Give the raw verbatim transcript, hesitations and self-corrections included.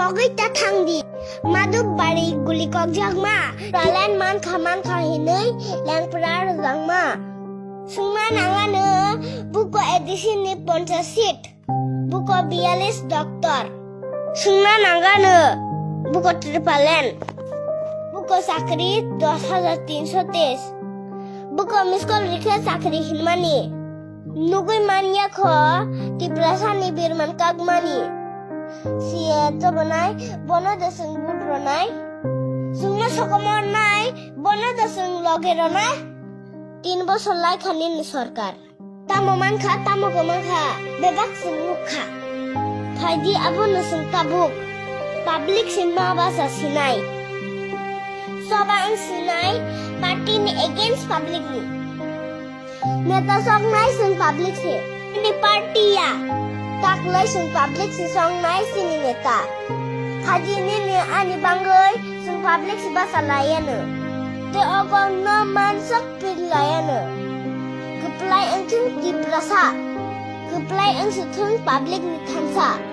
Ogwi ta thangdi. Madhub bari guli kokjakma. Ralen mankha mankha hinwi lengpra rwjakma. Swngna nangano buko A D C ni ponchash seat. Buko biyalis doctor. Swngna nangano buko Tipraland. Buko chakri dos hajar tinsho teis. Buko miskol rikhe chakri hinmani. Nugwi manya kho Tiprasani birman kakmani. C A chobonai, bono de swng vote ronai. Swngno sokomornai, bono de swng loge ronai. Tin bosor lai khani ni sorkar. Tamo mankha, tamo kwmankha, bebak swng nukha. Phaidi abono swng tabuk. Public se ma basa sinai. Soba ang sinai, party ni against public ni. Neta soknai swng public se. Ni party ya. Taklai swng public se soknai sini neta. Phaidi nini ani bangwi swng public se basa layano. Te ogo no mansok pir layano. Kwplai wngthung Tiprasa. Kwplai wngsithung public ni thansa.